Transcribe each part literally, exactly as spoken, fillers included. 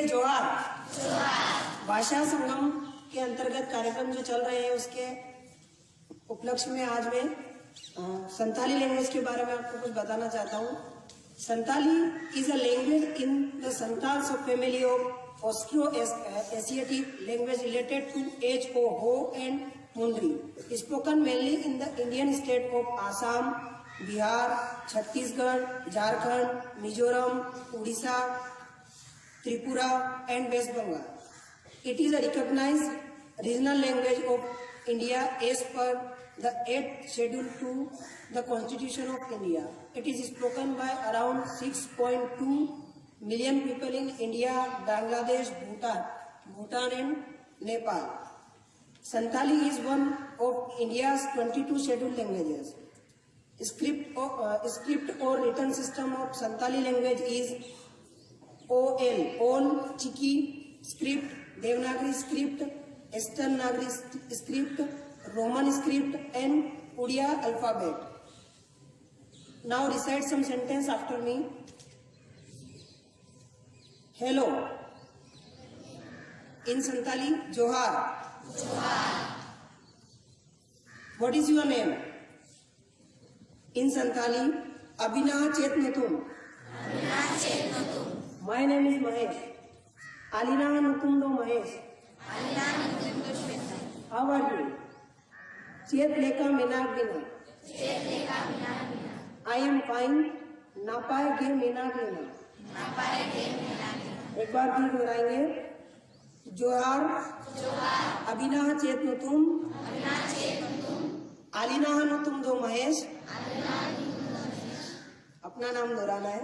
जोहार। भाषा संगम के अंतर्गत कार्यक्रम जो चल रहे हैं, उसके उपलक्ष्य में आज मैं संताली लैंग्वेज के बारे में आपको कुछ बताना चाहता हूँ। Santali is a language in the Santal subfamily of Austro-Asiatic language related to H O, Ho and Mundri, spoken mainly in the Indian state of Assam, Bihar, Chhattisgarh, Jharkhand, Mizoram, Odisha, Tripura and West Bengal. It is a recognized regional language of India as per the eighth schedule to the Constitution of India. It is spoken by around six point two million people in India, Bangladesh, Bhutan, Bhutan and Nepal. Santali is one of India's twenty-two scheduled languages. Script or, uh, script or written system of Santali language is O L, Ol Chiki script, Devanagari script, Eastern Nagari script, Roman script and Odia alphabet. Now recite some sentence after me. Hello. In Santali, जोहार. What is your name? In Santali, ᱟᱹᱵᱤᱱᱟᱜ ᱪᱮᱫ ᱧᱩᱛᱩᱢ? My name is Mahesh. ᱟᱹᱞᱤᱧᱟᱜ ᱧᱩᱛᱩᱢ ᱫᱚ Mahesh. How are you? ᱪᱮᱫ ᱞᱮᱠᱟ ᱢᱮᱱᱟᱜ ᱵᱤᱱᱟ? I am fine. ᱱᱟᱯᱟᱭ ᱜᱮ ᱢᱮᱱᱟᱜ ᱞᱤᱧᱟ᱾ एक बार फिर दोहराएंगे। जोहार। ᱟᱹᱵᱤᱱᱟᱜ ᱪᱮᱫ ᱧᱩᱛᱩᱢ? ᱟᱹᱞᱤᱧᱟᱜ ᱧᱩᱛᱩᱢ ᱫᱚ ᱢᱚᱦᱮᱥ᱾ अपना नाम दोहराना है।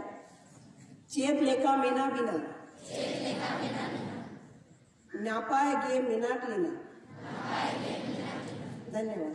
ᱪᱮᱫ ᱞᱮᱠᱟ ᱢᱮᱱᱟᱜ ᱵᱤᱱᱟ? ᱱᱟᱯᱟᱭ ᱜᱮ ᱢᱮᱱᱟᱜ ᱞᱤᱧᱟ᱾ ᱫᱷᱚᱱᱭᱚᱵᱟᱫ᱾